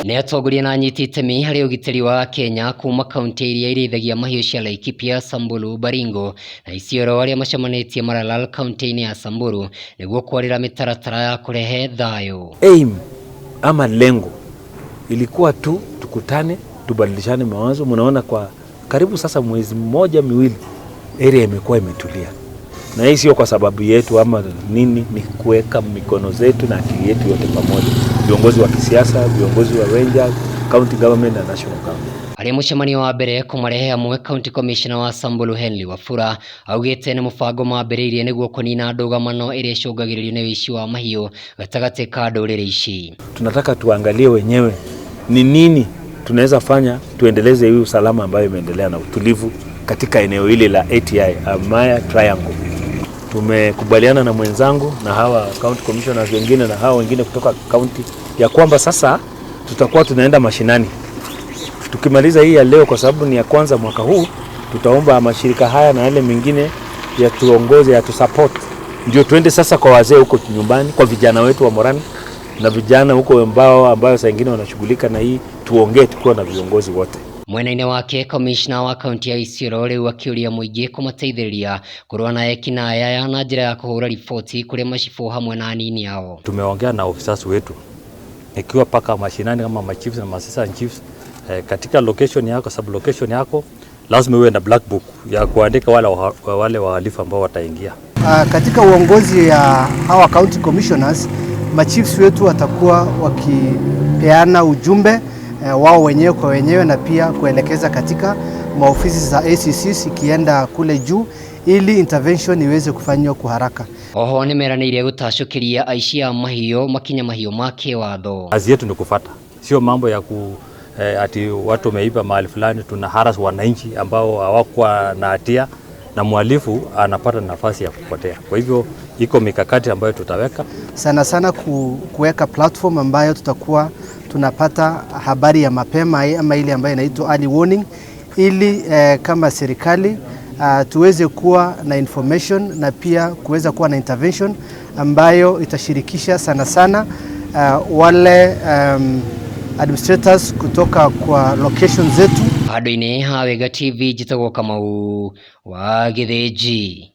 Nĩ atongoria na anyiti itemi harĩ ũgitĩri wa Kenya kuma kaunti iria irĩithagia mahiũ cia Laikipia, Samburu, Baringo na Isiolo arĩa macemanĩtie Maralal kaunti-inĩ ya Samburu nĩguo kwarĩra mĩtaratara ya kũrehe thayũ. Aim ama lengo ilikuwa tu tukutane, tubadilishane mawazo. Mnaona kwa karibu sasa mwezi mmoja miwili, area imekuwa imetulia, na hii sio kwa sababu yetu ama nini, ni kuweka mikono zetu na akili yetu yote pamoja, viongozi wa kisiasa, viongozi wa rangers, county government na national government. Harĩ mũcemanio wa mbere kũmarehe hamwe, County Commissioner wa Samburu Henry Wafula augĩte nĩ mũbango mambĩrĩirie nĩguo kũnina ndũgamano ĩrĩa ĩcũngagĩrĩrio nĩ ũici wa mahiũ gatagatĩ ka ndũrĩrĩ ici. Tunataka tuangalie wenyewe ni nini tunaweza fanya tuendeleze hii usalama ambayo imeendelea na utulivu katika eneo hili la ATI Amaya Triangle. Tumekubaliana na mwenzangu na hawa county commissioners wengine na hawa wengine kutoka county ya kwamba sasa tutakuwa tunaenda mashinani. Tukimaliza hii ya leo, kwa sababu ni ya kwanza mwaka huu, tutaomba mashirika haya na yale mengine yatuongoze, yatusupport, ndio tuende sasa kwa wazee huko nyumbani, kwa vijana wetu wa Morani na vijana huko ambao ambayo saa ingine wanashughulika na hii, tuongee tukiwa na viongozi wote. Mwena-inĩ wake, komishna wa kaunti ya Isiolo rĩu akĩũria mũingĩ kũmateithĩrĩria kũrũa na ekinaĩ aya na njĩra ya kũhũra riboti kũrĩ macibũ hamwe na anini ao. Tumeongea na officers wetu ikiwa paka mashinani kama machiefs na assistant chiefs, katika location yako, sub location yako lazima uwe na black book ya kuandika wale wahalifu ambao wataingia. Katika uongozi ya hawa county commissioners, machiefs wetu watakuwa wakipeana ujumbe wao wenyewe kwa wenyewe na pia kuelekeza katika maofisi za ACCs ikienda kule juu ili intervention iweze kufanywa kwa haraka. Oho nĩmeranĩire gũtacũkĩria aici a mahiũ makinya mahiũ ma kĩwatho. Kazi yetu ni kufata, sio mambo ya ati watu wameiba mahali fulani, tuna harass wananchi ambao hawakuwa na hatia na mhalifu anapata nafasi ya kupotea. Kwa hivyo iko mikakati ambayo tutaweka sana sana kuweka platform ambayo tutakuwa tunapata habari ya mapema ama ile ambayo inaitwa early warning, ili kama serikali tuweze kuwa na information na pia kuweza kuwa na intervention ambayo itashirikisha sana sana wale administrators kutoka kwa location zetu. Handũ-inĩ ha Wega TV, njĩtagwo Kamau wa Gĩthĩnji.